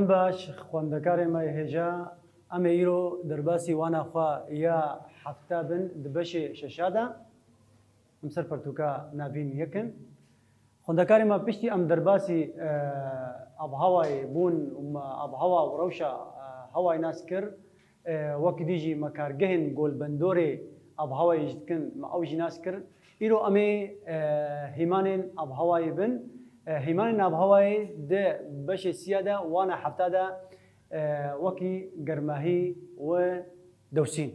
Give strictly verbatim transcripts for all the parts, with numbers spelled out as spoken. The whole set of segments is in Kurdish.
Baş, xwendekarê me hêja, em ê îro derbasî wana xwe ya hefta bin di beşê şeşa de. Em ser pertûka navîn yekin. Xwendekarê me piştî em derbasî, e, avhewayê bûn û me avhewa û rewşa, e, hewayê nas kir. E, wekî dî jî me kargehên golbendorê avhewayê jî dikin, me ew jî nas kir. Îro em ê, e, hîmanên avhewayê bin. E, hîmanên avhewayê di beşê siya de wana hefta de, e, wekî germahî û dewsîn.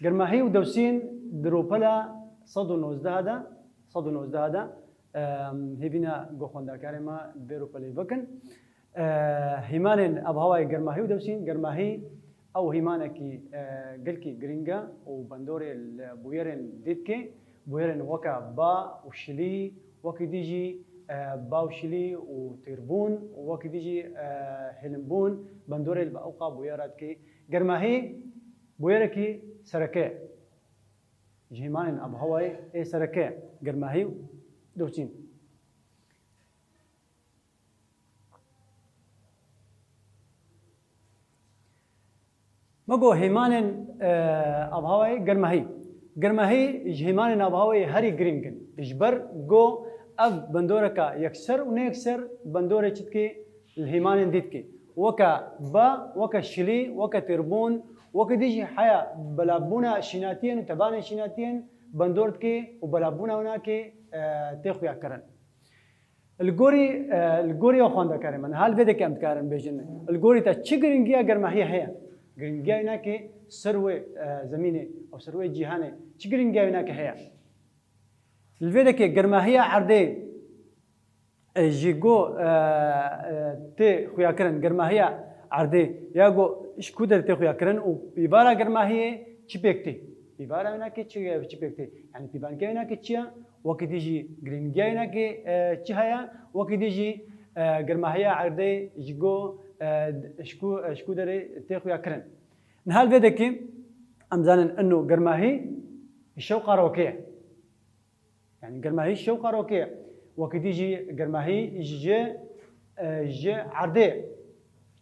Germahî û dewsîn di rûpela sed û nozdeh de, sed û nozdeh de, em, hêvîna ku xwendekarê me vê rûpelê bikin. E, hîmanên avhewayê germahî û dewsîn, germahî ew hîmanekî, e, gelkî girîng e û bendorê li bûyerên dî dike, bûyerên weke ba û şilî, wekî dî jî, e, ba û şilî û têrbûn û wekî dî jî, e, hêlinbûn, bendorê li ewqa bûyera dike. Germahî bûyerekî sereke ye. Ji hîmanên avhewayê ê sereke ye germahî û dewsîn. Me got hîmanên, e, avhewayê germahî. Germahî ji hîmanên avhewayê herî girîng in. Ji ber ku ev bendoreka yekser û neyekser bendorê çi dike li hîmanên dî dike. Weke ba, weke şilî, weke têrbûn, weke dî jî heya belavbûna şînatiyên û tebanên şînatiyên bendor dike û belavbûna wina ke, e, tê xuyakirin. Li gorî, e, li gorî ew xwendekarê me, niha li vê dekê em dikarin bêjin, li gorî te çi giringiya germahiyê heye? Giringiya wina ke ser wê, e, zemînê û ser wê cîhanê çi giringiya wina ke heye? Li vê dekê germahiya erdê, e, ji ku, e, e, tê xuyakirin, germahiya erdê ya ku ji ku derê tê xuyakirin û pîvara germahiyê çi pêk tê? Pîvara wina ke çi, çi pêk tê? Yanî pîvanke wina ke çi ye? Wekî dî jî giringiya wina ke, e, çi heye? Wekî dî jî, e, germahiya erdê ji ku, e, ji ku, e, ji ku derê tê xuyakirin. Niha li vê dekê em zanin ino germahî şewqa rokê ye. Yanî germahî şewqa rokê ye. Wekî dî jî germahî ji, e, ji erdê,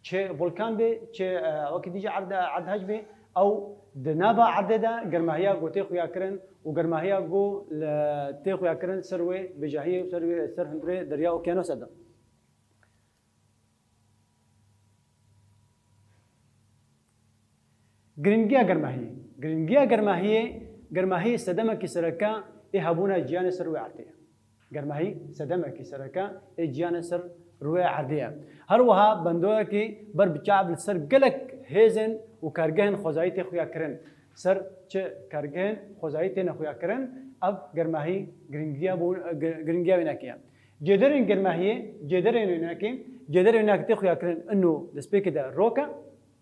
çi volkan bê, çi, e, wekî dî jî erd, erdhej bê, ew di nava erdê de germahiya ku tê xuyakirin û germahiya ku li, tê xuyakirin ser wê bêjahiyê û ser wê, ser hundirê derya okyanose de. Giringiya germahiyê. Giringiya germahiyê, germahî sedemekî sereke ê hebûna jiyanê ser wê erdê ye. Germahî sedemekî sereke ê jiyanê ser rûyê erdê ye. Her wiha bendorekî ber bi çav li ser gelek hêzên û kargehên xwezayî tê xuyakirin. Ser çi kargehên xwezayî têne xuyakirin, ev germahî giringiya bû, gi-, giringiya wênekê ye. Cêderên germahiyê, cêderên wênekê, cêderê wênekê tê xuyakirin ino destpêkê de rok e,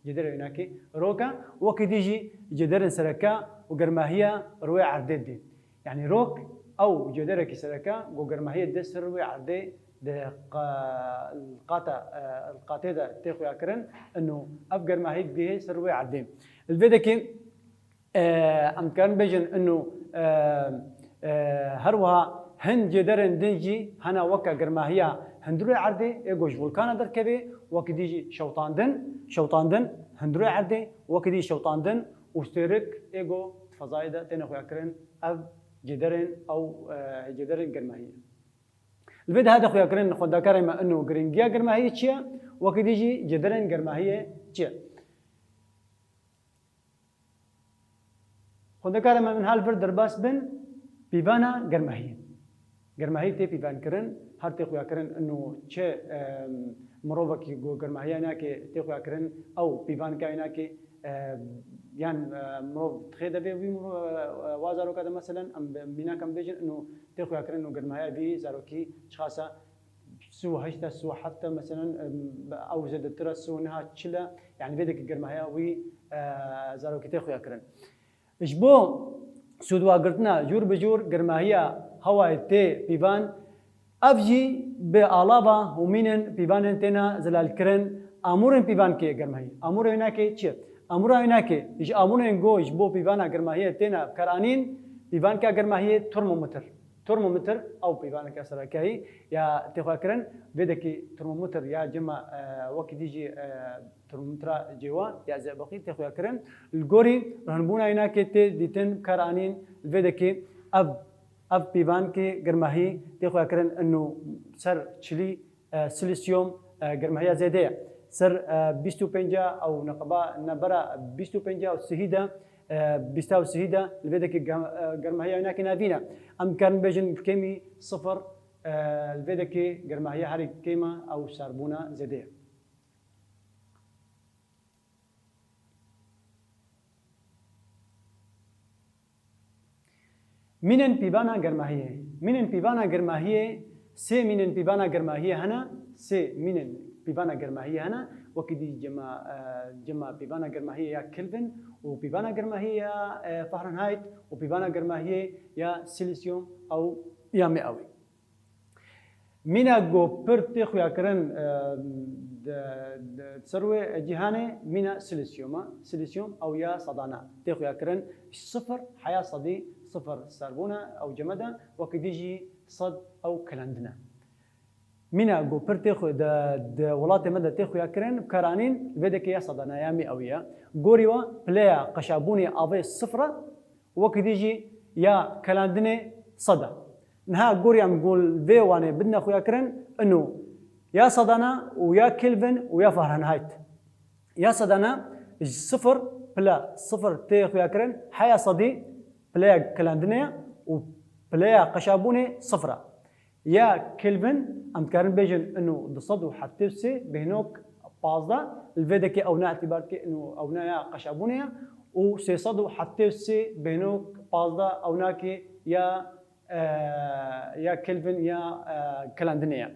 cêderê wênekê rok e, wekî dî jî cêderên sereke û germahiya rûyê erdê dê. Yanî rok ew cêderekî sereke ku germahiyê dê ser rûyê erdê di qa-, qata, e, qatê de tê xuyakirin, ino ev germahî digihê ser rûyê erdê. Li vê dekê, e, em dikarin bêjin ino, e, e, her wiha hin cêderên din jî hene weke germahiya hundirê erdê ê ku ji volkana derdikeve, wekî dî jî şewtandin, şewtandin hundirê erdê, wekî dî şewtandin û stêrik ê ku di fezayê de têne xuyakirin, ev cêderên ew, e, cêderên germahiyê. Li vê daha de xuyakirin xwendekarê me ino giringiya germahiyê çi ye, wekî dî jî cêderên germahiyê çi ye. Xwendekarê me, min hal vir derbas bin pîvana germahiyê. Germahî tê pîvankirin, her tê xuyakirin ino çi, em, mirovekî ku germahiya nake tê xuyakirin, ew pîvanka wê nake, e, yan, e, mirov dixê devê wî mirov, e, e, wa zaroka de meselen, em bi mînak em bêjin ino tê xuyakirin ino germahiya vî zarokî çiqas e, sî û heşt e, sî û heft e, meselen, em, ew zêdetir e, sî û neh e, çil e. Yanî vê dekî germahiya wî, e, zarokî tê xuyakirin. Ji bo sûdwagirtina jûr bi jûr germahiya hewayê tê pîvan, ev jî bi alava hûmînên pîvanên têne zilalkirin. Amûrên pîvankê germahî. Amûra wênakê çi ye? Amûra wênakê ji amûrên ku ji bo pîvana germahiyê têne bikaranîn, pîvanka germahiyê termometre. termometre ew pîvaneke sereke ya tê xuyakirin, vê dekê termometre ya cema, e, wekî dî jî, e, termometra cêwa ya zebeqî tê xuyakirin. Li gorî rihinbûna înakê tê dîtin, bikaranîn, li vê dekê ev, ev pîvankê germahî tê xuyakirin ino ser çilî e, silisyum, e, germehiya zêde ye. Ser, e, bîst û pênc ew neqeba nebera bîst û pênc û sihî de, e, bîsta û sihî de li vê dekê gem-, e, germehiya wînakê navîn e. Em dikarin bêjin bi kêmî sifir, e, li vê dekê germehiya herî kêm e ew sarbûna zêde ye. Mînên pîvana germahiyê. Mînên pîvana germahiyê, sê mînên pîvana germahiyê hene, sê mînên pîvana germahiyê hene, wekî dî cema, e, cema pîvana germahiyê ya Kelvin û pîvana germahiyê ya, e, Fahrenheit û pîvana germahiyê ya silisyum ew ya miewî. Mîna ku pir tê xuyakirin, e, di, di ser wê cîhanê mîna silisyum e. Silisyum ew ya sedana tê xuyakirin, sifir heya sedî sifir serbûn e ew cemeda, wekî dî jî sed ew kelendin e. Mîna ku pir tê xu-, di, di welatê me de tê xuyakirin, bikaranîn vê dekê ya sedana ya mî ew ye. Gorî we pileya qeşabûnê avê sifir e, wekî dî jî ya kelandinê sed e. Niha gorî em ku vê wanê bidine xuyakirin, ino ya sedana û ya Kelvin û ya Fahrenheit. Ya sedana ji sifir, pile sifir tê xuyakirin, heya sedî pileya kelandinê ye û pileya qeşabûnê sifir e. Ya Kelvin, em dikarin bêjin ino du sed û heftê û sê bêhnok pazdeh, li vê dekê ewna îtîbar dike ino ewna ya qeşabûnê ye û sê sed û heftê û sê bêhnok pazdeh ewnakê ya, e, ya Kelvin ya, e, kelandinê ye.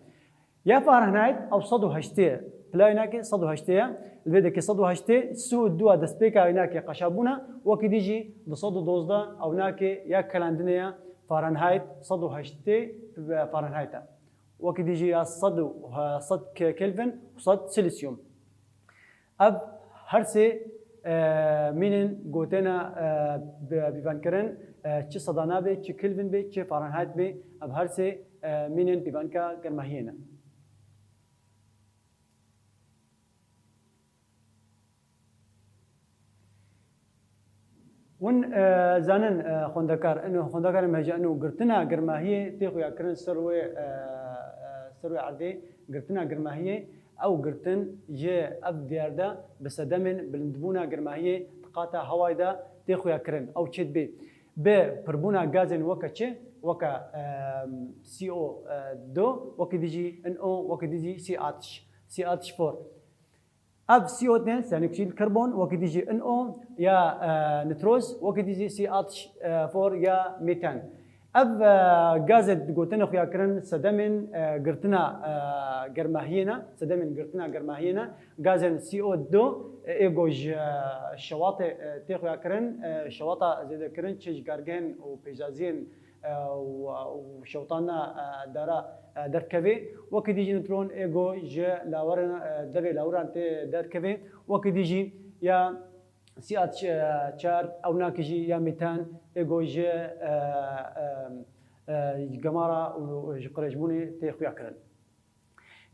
Ya Fahrenheit ew sed û heştê ye. Pila wînakê sed û heştê ye. Li vê dekê sed û heştê, sî û du ya destpêka wînakê qeşabûn e, wekî dî jî du sed û dozdeh ewnakê ya kelandinê ye. Fahrenheit sed û heştê Fahrenheit e. Wekî dî jî ya sed û, sed Ke-, Kelvin û sed silisyum. Ev her sê, e, mînên gotêne, e, bi-, bîvankirin, e, çi sedana be, çi Kelvin be, çi Fahrenheit be, ev her sê, e, mînên pîvanka germahiyê ne. Hûn, e, zanin, e, xwendekar, ino xwendekarên me hêja ino girtina germahiyê tê xuyakirin ser wê, e, e, ser wê erdê girtina germahiyê, ew girtin ji ev diyar de bi sedemên bilindbûna germahiyê di qata hewayê de tê xuyakirin. Ew çê dibê? Bi pirbûna gazên weke çi? Weke, e, C O du, wekî dî jî N O, wekî dî jî C H, C H four. Ev C O tên, siyanoksîd karbon, wekî dî jî N O ya, e, nitroz, wekî dî jî C H four ya metan. Ev, e, gazê digotin xuyakirin sedemên, e, girtina, e, germahiyê ne, sedemên girtina germahiyê ne. Gazên C O du, e, ê ku ji, e, şewatê, e, tê xuyakirin, e, şewata zêdekirin çi ji kargehên û pêjaziyên e, û, û şewtana, e, dara, e, derdikeve. Wekî dî jî nîtron ê ku ji laweran, e, devê laweran tê derdikeve. Wekî dî jî ya C H çar ewnakî jî ya metan ê ku ji, e, e, e, gemara û ji qirêjbûnê tê xuyakirin.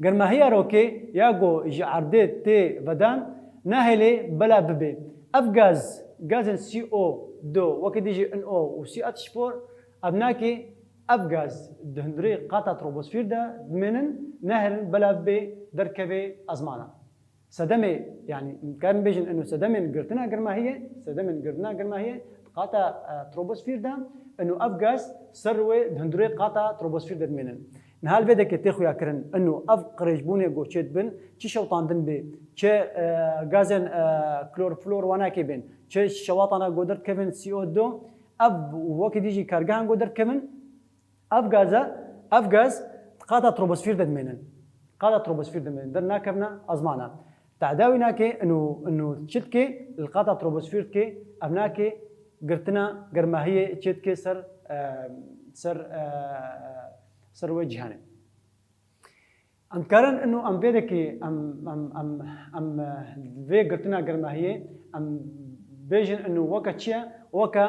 Germahiya rokê ya ku ji erdê tê vedan nahêlê belav bibe. Ev gaz, gazên C O du, wekî dî jî N O û C H four, ev nakê ev gaz di hundirê qata troposfîr de dimênin, nahêlin belav bê derkeve ezmana. Sedemê, yanî, em karin bêjin ino sedemên girtina germahiyê, sedemên girtina germahiyê di qata, e, troposfîr de, ino ev gaz ser wê di hundirê qata troposfîr de dimênin. Niha li vê dekê tê xuyakirin, ino ev qirêjbûnê ku çêdibin, çi şewtandin bê, çi, e, gazên, e, klorfluorwanakê bên, çi şewatana ku derdikevin C O du, ev wekî dî jî kargehan ku derdikevin, ev gaze, ev gaz di qata troposfîr de dimênin. Qata troposfîr de dimênin. Dernakevine ezmana. Tehda wî nake, ino, ino çi dike, li qata troposfîr dike, ev nake girtina germahiyê çê dike ser, e, ser, e, ser wê cîhanê. Em dikarin ino em vê dekê, em, em, em, em, e, vê girtina germahiyê, em bêjin ino weke çi ye? Weke,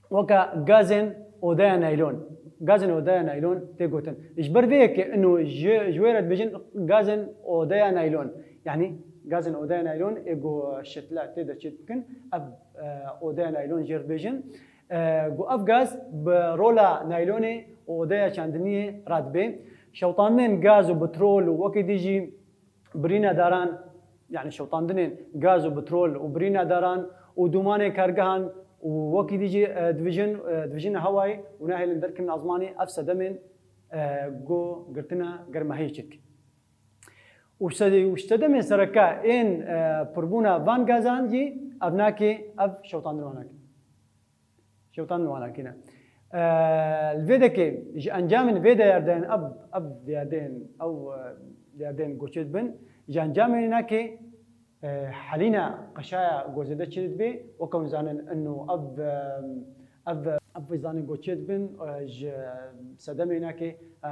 weke gazên odeya naylon. Gazên odeya naylon tê gotin. Ji ber vê yekê ino ji, ji wê re dibêjin gazên odeya naylon. Yanî gazên odeya naylon ê ku şitla tê de çêt bikin, ev, e, odeya naylon jê re dibêjin. E, ku ev gaz bi rola naylonê û odeya çandiniyê radibe. Şewtandinên gaz û petrol û wekî dî jî birîna daran, yanî şewtandinên gaz û petrol û birîna daran û dûmanên kargehan û wekî dî jî, e, divijin, e, divijin hewayê û nahêlin derkevin azmanê, ev sedemên, e, ku girtina germahiyê çêt dikin. Û sedê-, û sedemên sereke ên, e, pirbûna van gazan jî ev nake, ev şewtandin wan nake. Şewtan wana kîne. Eee, li vê dekê ji encamên vê derdên ev, ev derdên, ew, e, derdên goçê dibin. Ji encamên nakê, e, helîna qeşaya gozê de çê dibe, weke hûn zanin ino ev, e, ev, ev zanîn goçê dibin, e, ji sedemê nakê, e,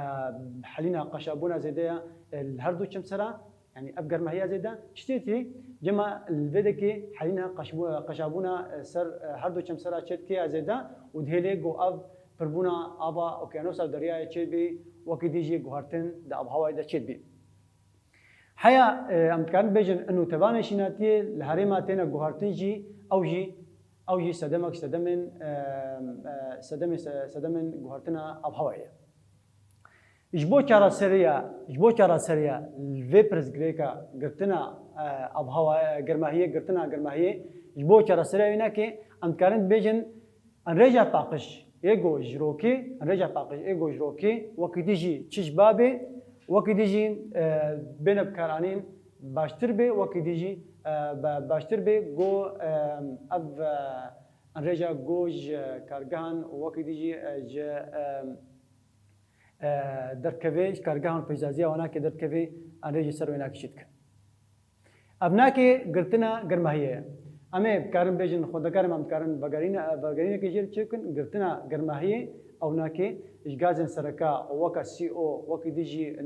helîna qeşabûna zêde ya, e, li her du çemsera, Yanî ev germehiya zêde çi tê tê? Cema li vê dekê helîna qeşbû-, qeşabûna, e, ser, e, her du çemsera çêt kê ya zêde û dihêlê ku ev pirbûna ava okyanosa û deryayê çêt bê, wekî dî jî guhertin di avhewayê de çêt bê. Heya, e, em dikarin bêjin ino tevanê şînatiyê li herêma têne guhertin jî, ew jî, ew jî sedemek sedemên, e, e, sedemê se-, sedemên guhertina avhewayê ye. Ji bo çareseriya, ji bo çareseriya vê pirsgirêka girtina, e, avhewa, e, germahiyê, girtina germahiyê, ji bo çareseriya wî nake, em dikarin bibêjin, enrêja paqij ê ku ji rokê, enrêja paqij ê ku ji rokê, wekî dî jî çi ji babê, wekî dî jî, e, bêne bikaranîn baştir bê, wekî dî jî, e, ba-, baştir bê ku, e, ev, e, enrêja ku ji kargehan û wekî dî jî, e, ji, e, e, derdikeve, ji kargehan pêşdaziya wana ke derdikeve, em rê ji ser wê nakê çê dikin. Ev nakê girtina germahiyê ye. Em ê bikarin bêjin, xwendekarên me em dikarin vegerîne-, vegerînekê jê re çê bikin, girtina germahiyê ew nakê ji gazên sereke weke C O, wekî dî jî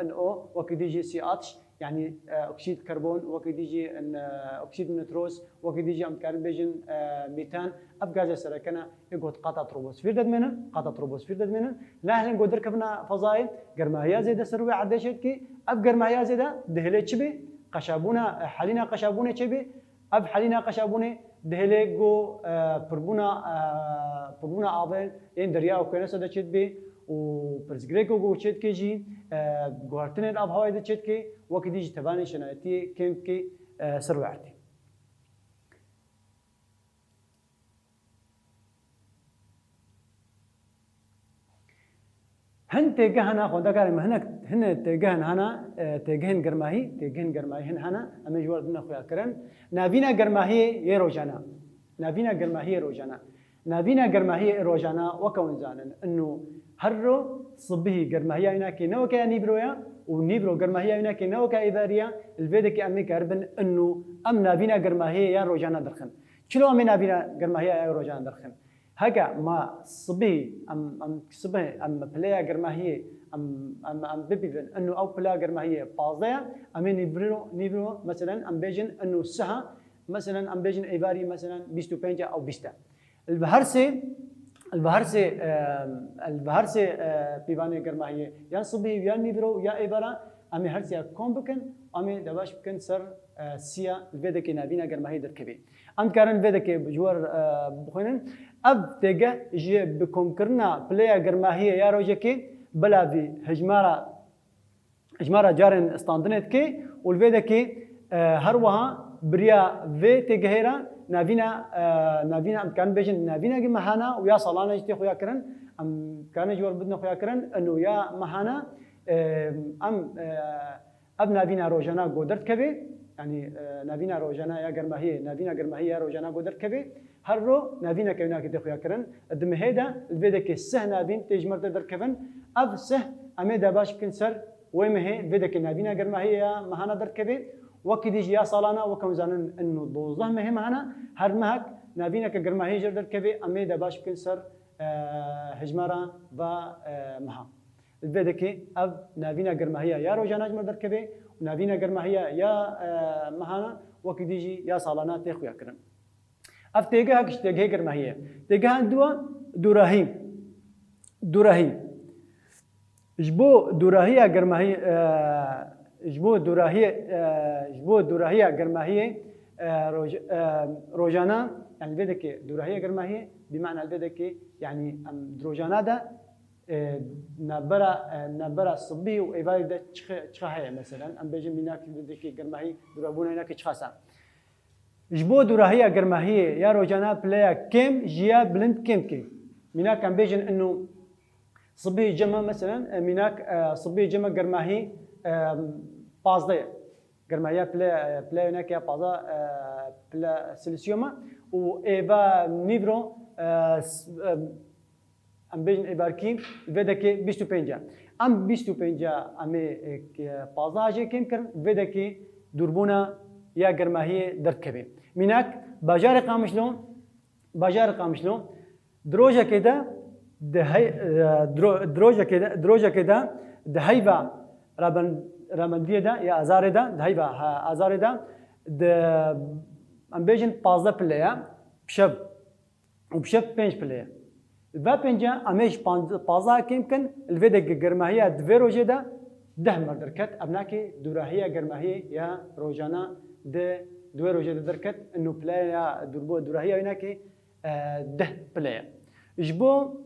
N O, wekî dî jî C H, Yanî, e, oksîd karbon, wekî dî jî, e, oksîd nitroz, wekî dî jî em dikarin bêjin, e, mîtan. Ev gazê sereke ne, ê got qata troposfîr de dimênin, qata troposfîr de dimênin. Nehêlin ku derkevina fezayê, germahiya zêde ser wê erdê çê dike. Ev germahiya zêde dihêlê çi bê? Qeşabûna, e, helîna qeşabûnê çê bê? Ev helîna qeşabûnê dihêlê ku, e, pirbûna, e, pirbûna avê yên derya û okyanusa de çê dibê û pirsgirêko ku çê dike jî, e, guhertinên avhewayê de çê dike, wekî dî jî tevanê şînatiyê kêm dike, e, ser wê erdê. Hin têgeh hene, xwendekarên me, hinek, hin têgehên hene, e, têgehên germahî, têgehên germahî hin hene, em ê ji we re bidine xuyakirin. Navîna germahiyê yê rojane. Navîna germahiyê rojane. Navîna germahiyê rojane, weke hûn zanin, ino her ro sibihî germahiya wî nake ne weke ya nîvro ya û nîvro germahiya wî nake ne weke êvarî ya, li vê dekê em ê karibin ino em navîna germahiyê ya rojane derxin. Çilo em ê navîna germahiya ya rojane derxin? Heke ma sibihî, em, em sibihê, em pileya germahiyê, em, em, em bipîvin, ino ew pileya germahiyê pazdeh ya, em ê nîvro, nîvro, meselen, em bêjin ino sih e, meselen, em bêjin êvarî, meselen, bîst û pênc e ew bîst e. Li bi her sê, li bi her sê, e, li bi her sê, e, pîvanê germahiyê, yan sibihî, yan nîvro, ya êvara, em ê her sê ya kom bikin, em ê debaş bikin ser, e, siya li vê dekê navîna germahiyê derkevê. Em dikarin vê dekê ji we re, e, bixwînin. Ev têgeh ji bi komkirina pileya germahiyê ya rojekê belavî hejmara, hejmara carên standinê dike û li vê dekê, e, her wiha bi riya vê têgehê re navîna, e, navîna, em dikarin bêjin navîna mehana û ya salane jî tê xuyakirin. Em dikarin ji we re bidine xuyakirin, ino ya mehana, e, em, e, Ev navîna rojana ku derdikeve, yanî, e, navîna rojana ya germahiyê, navîna germahiyê ya rojana ku derdikeve, her ro navîneke wî nake tê xuyakirin. Di mehê de li vê dekê sih navîn tê ji me re tê derdikevin. Ev sih em ê debaş bikin ser wê mehê, li vê dekê navîna germahiyê ya mehana derdikeve. Wekî dî jî ya salana, weke hûn zanin, ino dozdeh mehê mehana, her mehek navîneke germahiyê jê re derdikeve, em ê debaş bikin ser, e, hejmara va, e, meha. Li vê dekê ev navîna germahiya ya rojana ji me derkeve û navîna germahiya ya, e, mehana wekî dî jî ya salana tê xuyakirin. Ev têgehek ji têgehê germahiyê ye. Têgeha dua dûrahî. Dûrahî. Ji bo dûrahiya germahî, e, ji bo dûrahiye, e, ji bo dûrahiya germahiyê, e, roj-, e, rojana, yani li vê dekê dûrahiya germahiyê, bi mana li vê dekê, yani em di rojana de, e, navbera, e, navbera sibî û êvarê de çiqa, çiqa heye mesela. Em bêjin mînak li vê dekê germahî, dûrabûna wînakê çiqas e. Ji bo dûrahiya germahiyê ya rojana pileya kêm ji ya bilind kêm dike. Mînak em bêjin ino sibê cema, meselen, e, mînak, e, sibê cema germahî, e, pazdeh ye. Germahiya pile, e, pileya wînakê ya pazdeh, e, pile Celsius e û êva nîvro, e, s-, e, em bêjin êvarkî li vê dekê bîst û pênc e. Em bîst û pênc e, em ê, e, k-, pazdeh jê kêm kirin, li vê dekê dûrbûna ya germahiyê derdikeve. Mînak, bajarê Qamişlo, bajarê Qamişlo, di rojekê de, di hey-, e, di ro-, di rojekê de, di rojekê de, di heyva raben-, rabendiyê de, ya azarê de, di heyva, ha, azarê de, di, em bêjin pazdeh pile ye, bi şev û bi şev pênc pile ye. Li vê pênce em ê ji panz-, pazdeh kêm kin, li vê de ge-, germahiya di vê rojê de deh mir derket, ev nake dûrahiya germahiyê ya rojana di, di wê rojê de derket, ino pileya dûrbo-, dûrahiya wî nake, e, deh pile ye. Ji bo,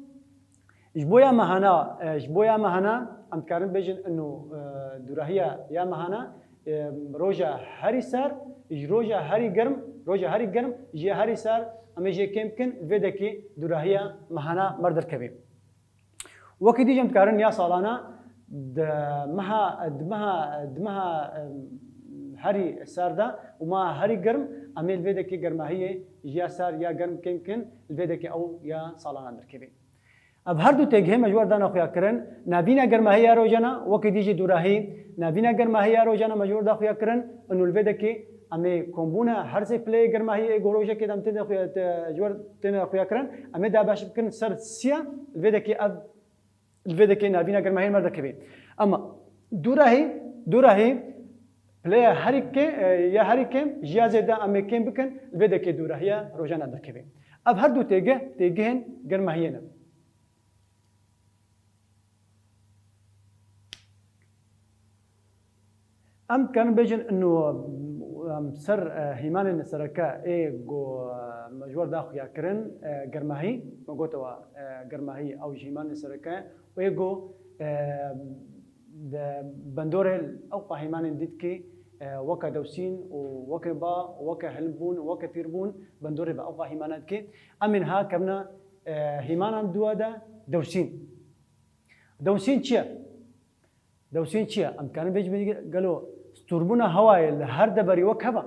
ji bo ya mehana, e, ji bo ya mehana em dikarin bêjin ino, e, dûrahiya ya mehana, e, roja herî sar, ji roja herî germ, roja herî germ, ji ya herî sar, em ê jê kêm bikin, vê dekê dûrahiya mehana mir derkevê. Wekî dî jî em dikarin ya salana di meha, di meha, di meha, em, herî sar de û meha herî germ, em ê li vê dekê germahiyê ji ya sar ya germ kêm bikin, li vê dekê ew ya salana derkevê. Ev her du têgihê me ji we re dane xuyakirin. Navîna germahiya rojana, wekî dî jî dûrahî. Navîna germahiya rojana me ji we re da xuyakirin. Û li vê dekê em ê kombûna her sê pileyê germahiyê ê ku rojekê de em têne xuya-, te-, ji we re têne xuyakirin. Em ê dabeş bikin ser siya. Li vê dekê ev, li vê dekê navîna germahiyê me dikevê. Ema dûrahî, dûrahî pileya herî kê-, e, ya herî kêm, ji ya zêde em ê kêm bikin, li vê dekê dûrahiya rojana dikevê. Ev her du têgih, têgihên germahiyê ne. Em dikarin bêjin ino, em ser, e, hîmanên sereke ê ku, e, me ji we re da xuyakirin, e, germahî, me gotewa, e, germahî ew ji hîmanên sereke ê ku, e, di bandorê ewqa hîmanên dî dikê, e, weke dewsîn û weke ba, weke hilmbûn, weke tîrbûn, bandorê bi ewqa hîmana dikê. Em ê niha kevna, e, hîmanan dûa de dewsîn. Dewsîn çi ye? Dewsîn çi ye? Em dikarin vê ji bî gelo stûrbûna hewayê li her deverî wek hev e?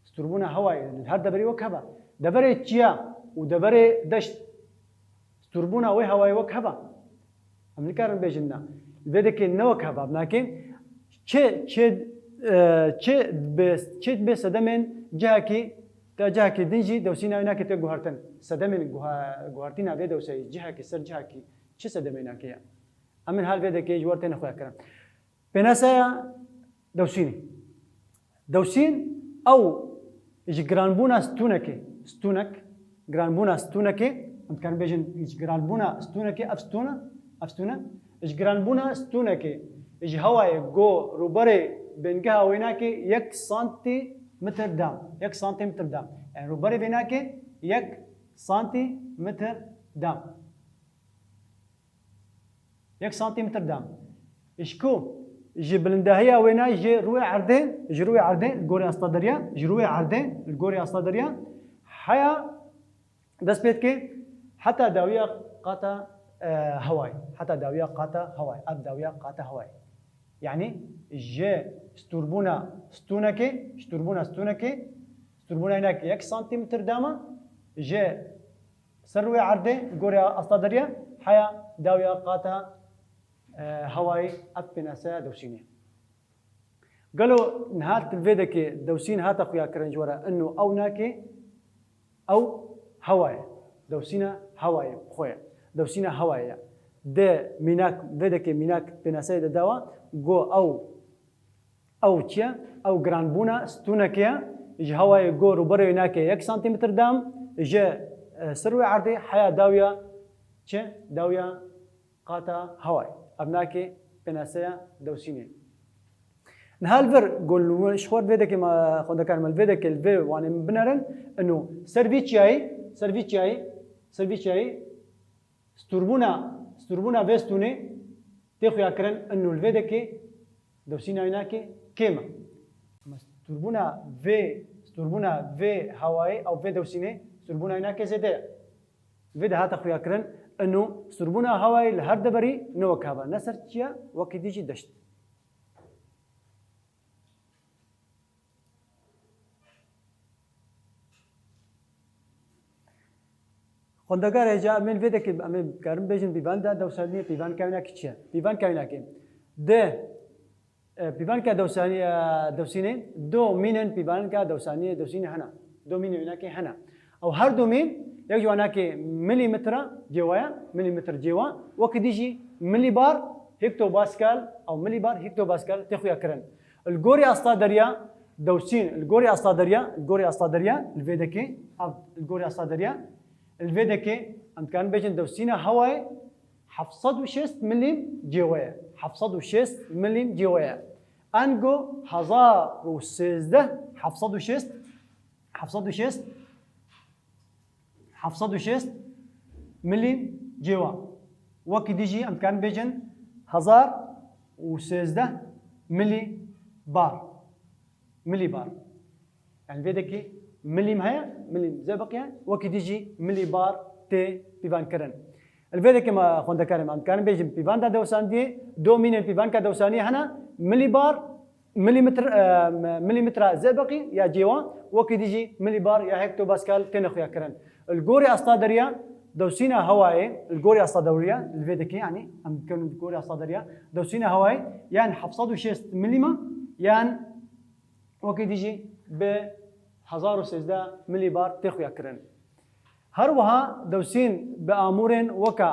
Stûrbûna hewayê li her deverî wek hev e. Deverê çiya û deverê deşt, stûrbûna wê hewayê wek hev e? Em nikarin bêjin na. Li vê dekê ne wek hev e. Binakê çi, çi, e, çi bi, çi bi sedemên cihekî, te cihekî din jî dewsîna wî nake tê guhertin. Sedemên guha-, guhertîna vê dewseyê cihekî ser cihekî çi sedemê nake ye? Em ê niha li vê dekê ji we re têne xuyakirin. Pênaseya dewsînê. Dewsîn ew ji giranbûna stûnekê, stûnek, giranbûna stûnekê, em dikarin bêjin ji giranbûna stûnekê, ev stûn e, ev stûn e, ji giranbûna stûnekê ji hewayê ku rûberê bêngeha wênakê yek santîmetr da, yek santîmetr da. Yani rûberê vênakê yek santîmetr da. Yek santîmetr da. Ji ku ji bilindahiya wêna ji rûyê erdê, ji rûyê erdê li gorî asta derya, ji rûyê erdê li gorî asta derya, heya dest pê dike heta dawiya qata, e, hewayê. Heta dawiya qata hewayê. Ev dawiya qata hewayê. Yani ji stûrbûna stûnekê, stûrbûna stûnekê, stûrbûna hinek yek santîmetr da me, ji ser rûyê erdê, gorî asta derya, heya dawiya qata, e, hewayê, ev pênaseya dewsînê. Gelo niha li vê dekê dewsîn hate xuyakirin ji we re, ino ew nake, ew hewa ye. Dewsîna hewayê bi xwe ye. Dewsîna hewayê ye. Di mînak, vê dekê mînak pênaseyê de dawa, go ew Ew çi ye? Ew giranbûna stûnekê ye. Ji hewayê go rûberê wê nake yek santîmetr dam, ji, e, ser wê erdê heya dawiya Çi? Dawiya qata hewayê. Ev nake pênaseya dewsînê. Niha li vir gon ji xwe vê dekê me xwendekarê me li vê dekê li vê wanê min binerin. Ino ser vî çiyayî, ser vî çiyayî, ser vî çiyayî stûrbûna, stûrbûna vê stûnê tê xuyakirin. Ino li vê dekê dewsîna wî nake kêm e. Ama stûrbûna vê, stûrbûna vê hewayê ew vê dewsînê stûrbûna wî nake zêde ye. Vê de hate xuyakirin, ino stûrbûna hewayê li her deverî ne wek heva, ne ser çiya, wekî dî jî deşt. Xwendekar hêja, em ê vê dekê, em ê karin bêjin pîvan de dewsaniyê, pîvan kevnakî çi ye? Pîvan kevnakê. De E, pîvanka dewsanî, e, dewsînê, do mînên pîvanka dewsanî, dewsînê hene. Do mînê wînakê hene. Ew her du mîn, yek ji wanakê milîmetre cêwa ye, milîmetre cêwa, wekî dî jî milîbar, hektopaskal, ew milîbar, hektopaskal tê xuyakirin. Li gorî asta derya, dewsîn, li gorî asta derya, li gorî asta derya, li vê dekê, ev, li gorî asta derya, li vê dekê, em dikarin bêjin dewsîna hewayê, heft sed û şêst milîm cêwe ye. Heft sed û şêst milîm cêwe ye. Ango hezar û sêzdeh, heft sed û şêst, heft sed û şêst, heft sed û şêst milîm cêwa. Wekî dî jî em dikarin bêjin hezar û sêzdeh milî bar. Milî bar. Yani vê dekê milîm heye, milîm zebiq ye, wekî dî jî milî bar tê pîvankirin. Li vê dekê me xwendekarê me em dikarin bêjin pîvanda dewsandiyê, do mînên pîvanka dewsaniyê hene, milî bar, milîmetr, e, milîmetra zebiqî ya cêwa, wekî dî jî milî bar ya hektopaskal têne xuyakirin. Li gorî asta derya, dewsîna hewayê, li gorî asta derya, li vê dekê, yani em dikerin li gorî asta derya, dewsîna hewayê, yan heft sed û şêst milîma, yan Wekî dî jî bi hezar û sêzdeh milîbar tê xuyakirin. Her wiha dewsîn bi amûrên weka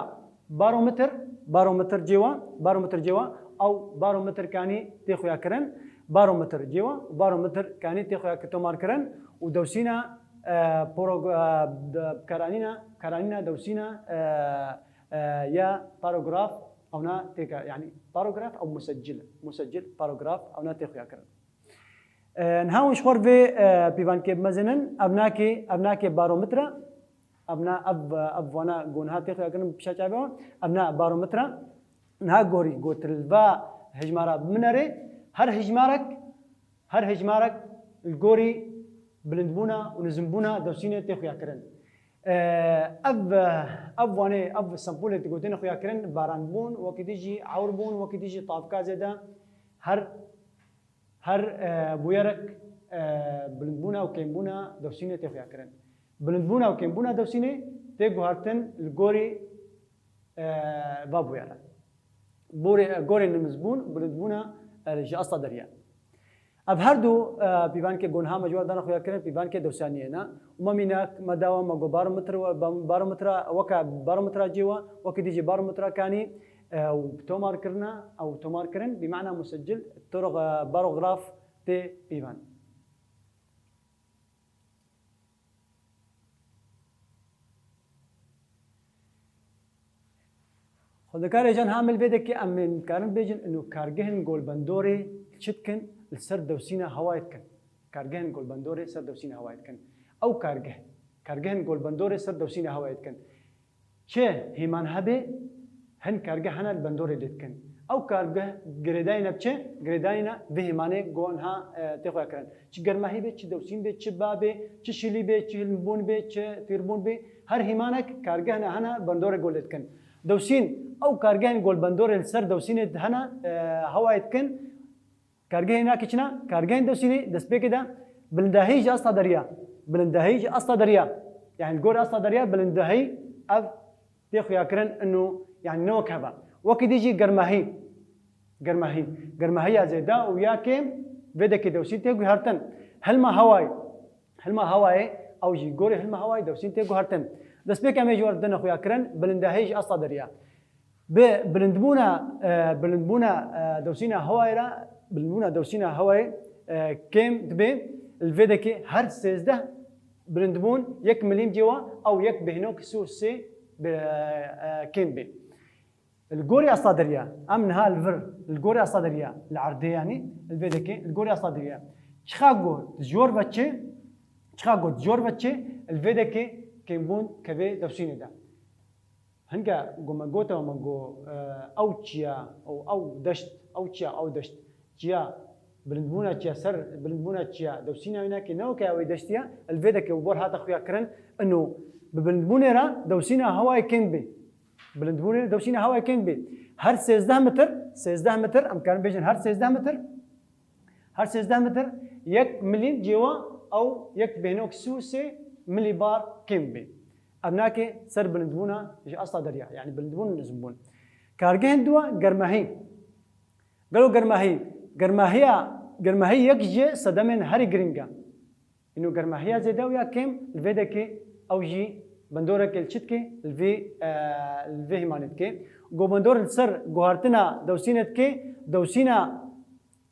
barometr, barometr cêwa, barometr cêwa, ew barometr kanî tê xuyakirin, barometr cêwa, barometr kanî tê xuyakirin, tomarkirin û dewsîna, e, porog-, e, de-, karanîna, karanîna dewsîna, e, e, ya parograf, ewna têka, yani parograf ew musecil, musecil, parograf, ewna tê xuyakirin. E, niha hûn ji xwe re vê, e, pîvankê bimezinin, ev nake, ev nake barometre, ev na, ev, ev vana ku niha tê xuyakirin pişa çavê wan, ev na barometre, niha gorî, ku tu li va hejmara binerê, her hejmarek, her hejmarek li gorî bilindbûna û nizimbûna dewsînê tê xuyakirin. E, ev, ev wanê, ev sempolê ku têne xuyakirin, baranbûn, wekî dî jî ewrbûn, wekî dî jî tavka zêde, her Her, e, bûyerek, e, bilindbûna û kêmbûna dewsînê tê xuyakirin. Bilindbûna û kêmbûna dewsînê tê guhertin li gorî, e, va bûyere. Borê, e, gorê nimizbûn, bilindbûna, e, ji asta derya. Ev her du, e, pîvankê ku niha me ji we re dane xuyakirin, pîvankê dewsaniyê ne. Û me mînak, me dawa, me got barometre, barometra, weke barometra cêwa, wekî dî jî barometra kanî, e, û bi tomar kirine, ew tomar kirin, bi mana musecil, torox-, e, barograf tê pîvan. Xwendekar hêja, niha em li vê dekê em ê karin bêjin, ino kargehên golbendorê çi dikin li ser dewsîna hewayê dikin. Kargehên golbendorê ser dewsîna hewayê dikin. Ew kargeh, kargehên golbendorê ser dewsîna hewayê dikin. Çi hêman hebe, hin kargeh hene li bendorê lê dikin. Ew kargeh girêdayî ne bi çi? Girêdayî ne vê hêmanê ku niha, e, tê xuyakirin. Çi germahî be, çi dewsîn be, çi ba be, çi şilî be, çi hilmbûn be, çi tîrbûn be, her hêmanek kargeh ne hene bendorê ku lê dikin. Dewsîn, ew kargehên ku li bendorê li ser dewsînê hene, e, hewayê dikin. Kargehê nakê çi ne? Kargehên dewsînê destpêkê de bilindahî ji asta derya. Bilindahî ji asta derya. Yani li gor asta derya bilindahî ev tê xuyakirin ino, yani ne wek heva. Wekî dî jî germahî. Germahî. Germahiya zêde û ya kêm vê dekê dewsîn tê guhertin. Hilma hewayê. Hilma hewayê, ew jî gorê hilma hewayê dewsîn tê guhertin. Destpêk em ê ji we re dine xuyakirin, bilindahî ji asta derya. Bi bilindbûna, e, bilindbûna, e, dewsîna hewayê re, bilindbûna dewsîna hewayê, e, kêm dibe, li vê dekê her sêzdeh bilindbûn yek milîm cêwa, ew yek bêhnok sê û sê bi, e, kêm bê. Li gorî asta derya, em niha li vir, li gorî asta derya, li erdê yanî, li vê dekê, li gorî asta derya. Çiqa ku di jor ve çê, çiqa ku di jor ve çê, li vê dekê kêmbûn kevê dewsînê de. Hinga ku me gote, me got, e, ew çiya û ew deşt, ew çiya, ew deşt, çiya, bilindbûna çiya, ser bilindbûna çiya, dewsîna wî nake, ne weke ew ê deştiya, li vê dekê û bor hate xuya kirin, ino bi bilindbûnê re dewsîna hewayê kêm bê. Bilindbûnê dewsîna hewayê kêm bê. Her sêzdeh metr, sêzdeh metr, em karin bêjin her sêzdeh metr, her sêzdeh metr, yek milîm cêwa ew yek bêhnok sî û sê milîbar kêm bê. Ev nake ser bilindbûna ji asta derya, yanî bilindbûn û nizmbûn. Kargehên dua germahî. Gelo germahî, germahiya, germahî yek ji sedemên herî giring e. Îno germahiya zêde û ya kêm li vê dekê ew jî bendoreke li çi dike, li vê, e, li vê hêmanê dike. Go bendor li ser guhartina dewsînê dike, dewsîna,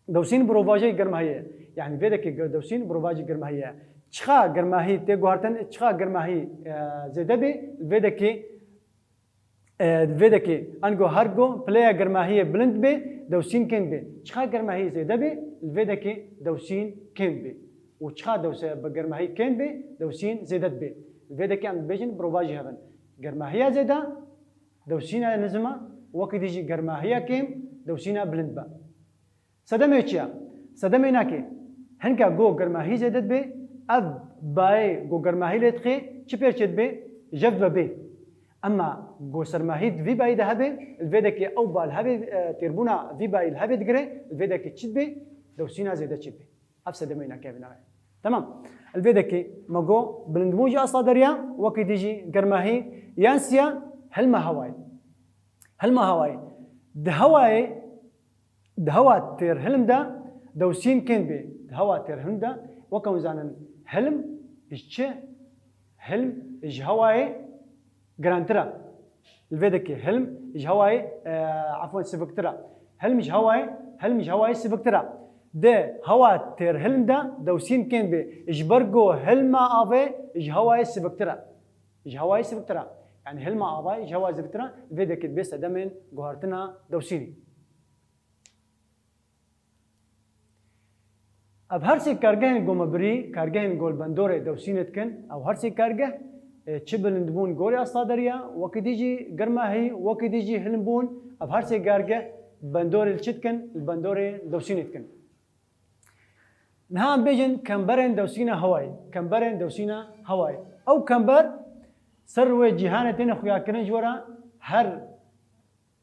dewsîn bi rovajê germahiyê ye. Yanî vê dekê ge-, dewsîn bi rovajê germahiyê ye. Çiqa germahî tê guhartin, çiqa germahî, e, zêde bê, li vê dekê, e, vê dekê, ango her go pileya germahiyê bilind bê, dewsîn kêm bê. Çiqa germahî zêde bê, li vê dekê dewsîn kêm bê. Û çiqa dewse bi germahî kêm bê, dewsîn zêde dibê. Li vê dekê em dibêjin bi rovajî hev in. Germahiya zêde, dewsîna nizm e, wekî dî jî germahiya kêm, dewsîna bilind be. Sedemê çi ye? Sedemê nake. Hinka go germahî zêde dibe, ev bayê go germahî lê dixê, çi pêr çê dibe? Jev dibe bê. Ema go sermahî di vî bayî de hebe, li vê dekê ew ba li hevê, e, têrbûna vî bayî li hevê digire, li vê dekê çi dibe? Dewsîna zêde çê dibe. Ev sedemê nake vî navê. Temam. Li vê dekê me go bilindbûn ji asta derya, wekî dî jî germahî yan siya hilma hewayê. Hilma hewayê. Di hewayê Di hewa têrhilm de dewsîn kêm bê. Di hewa têrhilm de, weke hûn zanin, hilm ji çi? Hilm ji hewayê girantir e. Li vê dekê hilm ji hewayê, e, efwen, siviktir e. Hilm ji hewayê, hilm ji hewayê siviktir e. Di hewa têrhilm de dewsîn kêm bê. Ji ber ku hilma avê ji hewayê siviktir e. Ji hewayê siviktir e. Yanî hilma avê ji hewa siviktir e. Li vê dekê dibê sedemên guhartina dewsînê. Ev her sê kargehên ku me birî, kargehên ku li bendorê dewsînê dikin, ew her sê kargeh, e, çi bilindbûn gorî asta derya, wekî dî jî germahî, wekî dî jî hilmbûn, ev her sê kargeh bendorê li çi dikin? Li bendorê dewsînê dikin. Niha em bêjin kemberên dewsîna hewayê, kemberên dewsîna hewayê. Ew kember ser wê cîhanê têne xuyakirin ji we re her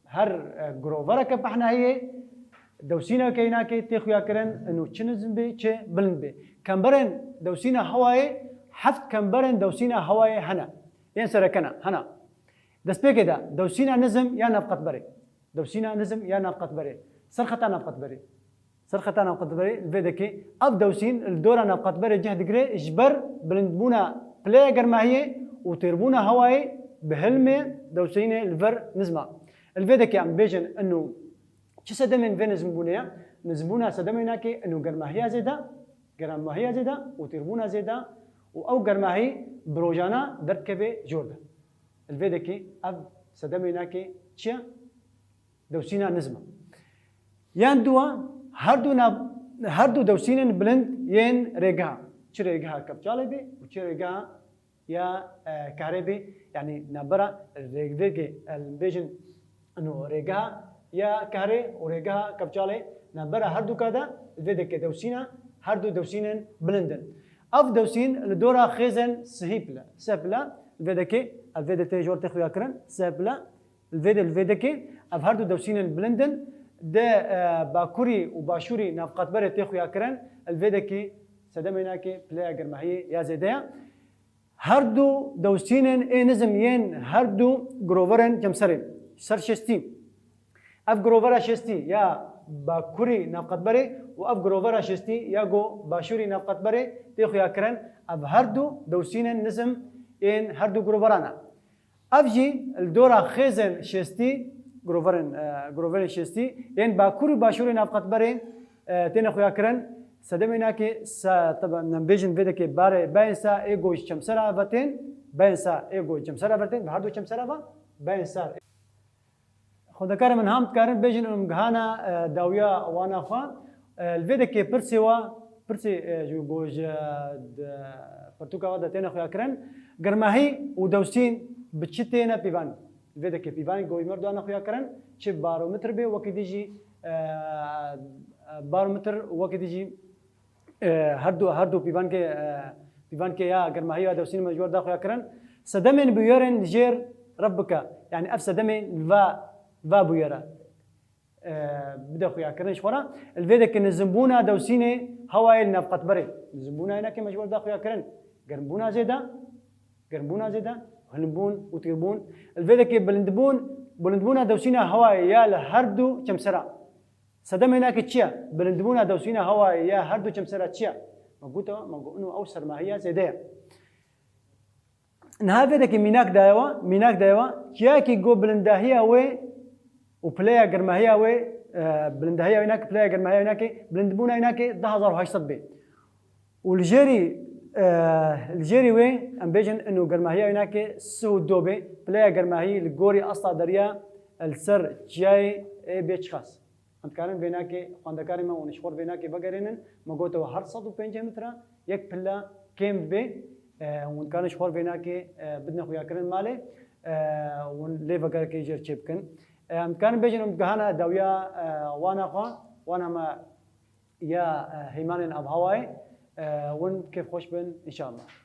Her, e, girovereke behnahiyê, dewsîneke înakê tê xuyakirin, ino çi nizm bê, çi bilind bê. Kemberên dewsîna hewayê, heft kemberên dewsîna hewayê hene. Yên sereke ne, hene. Destpêkê de dewsîna nizm ya navqetberê. Dewsîna nizm ya navqetberê. Ser xeta navqetberê. Ser xeta navqetberê li vê dekê. Ev dewsîn li dora navqetberê cih digire ji ber bilindbûna pileya germahiyê û têrbûna hewayê bi hilmê dewsînê li vir nizma. Li vê dekê em bêjin ino çi sedemên vê nizmbûnê ye? Nizmbûna sedemê înakê ino germahiya zêde, germahiya zêde û têrbûna zêde û ew germahî bi rojana derdikeve jor de. Li vê dekê ev sedemê înakê çi ye? Dewsîna nizm e. Yan dua, her du nav, her du dewsînên bilind yên rêgeha. Çi rêgeha kevçalê bê û çi rêgeha ya, e, kehrê bê. Yanî navbera rêgvêgê, e, bêjin ino rêgeha ya kehrê û rêgeha kevçalê, navbera her du ka de li vê dekê dewsîna, her du dewsînên bilind in. Ev dewsîn li dora xêzên sihî pile, sê pile, li vê dekê, ev vê de tê jor tê xuya kirin, sê pile, Li vê de, li vê dekê ev her du dewsînên bilind in. Di, e, bakurî û başûrî navqetberê tê xuya kirin. Li vê dekê sedemê înakê pileya germahiyê ya zêde ye. Her du dewsînên ê nizm yên her du giroverên cemserê ser şêstî. Ev girovera şêstî ya bakurî navqetberê û ev girovera şêstî ya go başûrî navqetberê tê xuya kirin. Ev her du dewsînên nizm ên her du giroveran e. Ev jî li dora xêzên şêstî, groverên, e, groverên şêstî, yên bakur û başûrê navqetberê, e, têne xuya kirin. Sedemê înakê sa, teba, em bêjin vê dekê barê, bayên sa ê go ji çemsera ve tên, Beyên sar ê go çemsera ver tên, bi her du çemsera ve beyên sar. Xwendekarê min, ham dikarin bêjin, em gihana, e, dawiya wana xwe. E, li vê dekê pirsê wa, pirsê, e, ji go ji, e, di pirtûka we de têne xuyakirin, germahî û dewsîn bi çi têne pîvan? Li vê dekê pîvanê go ji me re dane xuyakirin, çi barometr bê, wekî dî jî, e, e, barometr, wekî dî jî, e, her du, her du pîvankê, e, pîvankê ya germahî ya dewsînê me ji we re da xuyakirin. Sedemên bûyerên li jêr ref bike. Yanî ev sedemên li va, va bûyera, e, bide xuyakirin ji xwe re. Li vê dekê nizimbûna dewsînê hewayê li nav qetberê. Nizimbûna înakê me ji we re da xuyakirin. Germbûna zêde, germbûna zêde, hilmbûn û tîrbûn. Li vê dekê bilindbûn, bilindbûna dewsîna hewayê ya li her du çemsera. Sedemê înakê çi ye? Bilindbûna dewsîna hewayê ya her du çemsera çi ye? Me gote, me got, ino ew sermahiya zêde ye. Niha vê dekê mînak daye we, mînak daye we, çiyayekî go bilindahiya wê û pileya germahiya wê, e, bilindahiya wê înakê, pileya germahiya wê înakê, bilindbûna înakê du hezar û heşt sed bê. Û li jêrî, e, li jêrî wê, em bêjin, ino germahiya wê înakê sih û du bê, pileya germahî li gorî asla deriya li ser çiyayê ê bê çiqas. Em dikarin vênakê, xwendekarê me, hûn ji xwe vênakê vegerênin. Me gote we her sed û pêncî metre, yek pilla kêm dibe. E, hûn dikarin ji xwe vênakê, e, bidine xuyakirin malê. E, hûn lê vegerekê jêr çêbikin. E, em dikarin bêjin, em digihana dawiya, e, wana xwe, wana me ya, e, heymanên avhewayê. E, hûn kêfxweş bin, înşallah.